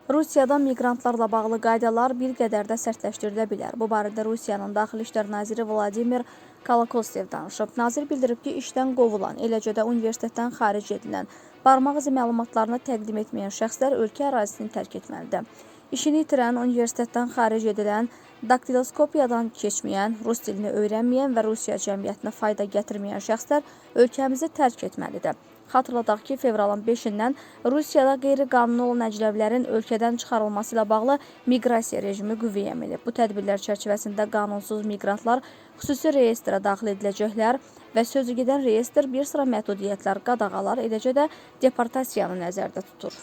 Rusiyada miqrantlarla bağlı qaydalar bir qədər də sərtləşdirilə bilər. Bu barədə Rusiyanın Daxili İşlər naziri Vladimir Kolokoltsev danışıb. Nazir bildirib ki, işdən qovulan, eləcə də universitetdən xaric edilən, barmaq izi məlumatlarını təqdim etməyən şəxslər ölkə ərazisini tərk etməlidir. İşini itirən, universitetdən xaric edilən, daktiloskopiyadan keçməyən, rus dilini öyrənməyən və Rusiya cəmiyyətinə fayda gətirməyən şəxslər ölkəmizi tərk etməlidir. Xatırladaq ki, fevralın 5-dən Rusiyada qeyri-qanuni olan əcnəbilərin ölkədən çıxarılması ilə bağlı miqrasiya rejimi qüvvəyə minib. Bu tədbirlər çərçivəsində qanunsuz miqrantlar xüsusi reyestrə daxil ediləcəklər və sözügedən reyestr bir sıra məhdudiyyətlər, qadağalar, eləcə də deportasiyanı nəzərdə tutur.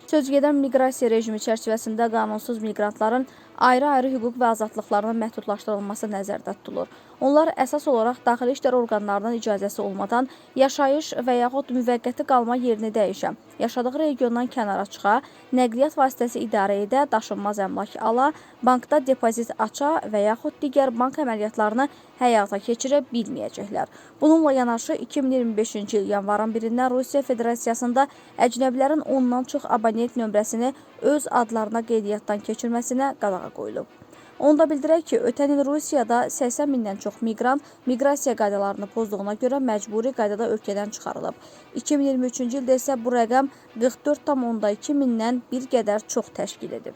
Sözügedən miqrasiya rejimi çərçivəsində qanunsuz miqrantların ayrı-ayrı hüquq və azadlıqlarının məhdudlaşdırılması nəzərdə tutulur. Onlar əsas olaraq daxili işlər orqanlarının icazəsi olmadan yaşayış və yaxud müvəqqəti qalma yerini dəyişə, yaşadığı regiondan kənara çıxa, nəqliyyat vasitəsi idarə edə, daşınmaz əmlak ala, bankda depozit aça və yaxud digər bank əməliyyatlarını həyata keçirə bilməyəcəklər. Bununla yanaşı 2025-ci il yanvarın 1-dən Rusiya Federasiyasında əcnəbilərin ondan çox abonent nömrəsini öz adlarına qeydiyyatdan keçirməsinə qadağa qoyulub. Onu da bildirək ki, ötən il Rusiyada 80 mindən çox miqrant miqrasiya qaydalarını pozduğuna görə məcburi qaydada ölkədən çıxarılıb. 2023-cü ildə isə bu rəqəm 44,2 mindən bir qədər çox təşkil edib.